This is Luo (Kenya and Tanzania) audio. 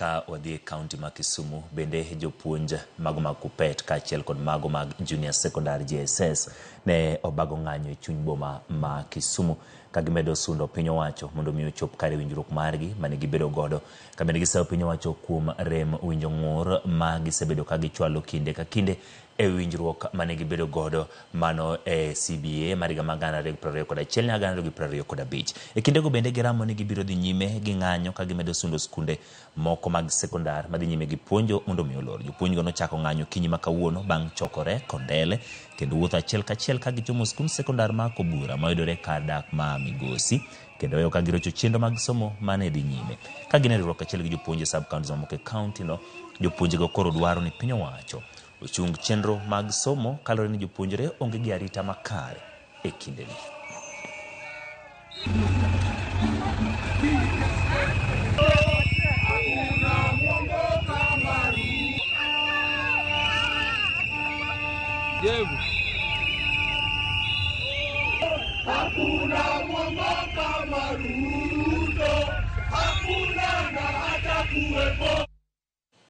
Ka wadhi e kaunti ma Kisumu bende jopuonj mago mag Kuppet kaachiel kod mago mag Junior Secondary JSS ne obago ng'anyo e chuny boma ma Kisumu ka gimedo sundo piny owacho mondo mi ochop kare winjruok margi mane gibedo godo ka bende gisayo piny owacho kuom rem winjo ng'ur ma gisebedo ka gichwalo kinde ka kinde e winjruok mane gibedo godo mano e CBA mar higa mar 2021 nyaka 2025. E kindego bende giramo ni gibiro dhi nyime gi ng'anyo ka gimedo sundo skunde moko mag sekondar madhi nyime gi puonjo mondo mi olor. Jopuonjgo nochako ng'anyo okinyi ma kawuono bang' chokore Kondele kendo wuotho achiel kachiel ka gichomo skund sekondar ma Kobura mayudore kar dak ma Migosi kendo weyo ka girocho chenro mag somo mane dhi nyime. Ka gin e riwruok achiel gi jopuonj e sub counties mamoko e county no, jopuonjego koro dwaro ni piny owacho ochung chenro mag somo kaluwore ni jopuonjre onge gi arita makare e kindeni. Hakuna mwongo kama Ruto, hakuna na hata kuwepo.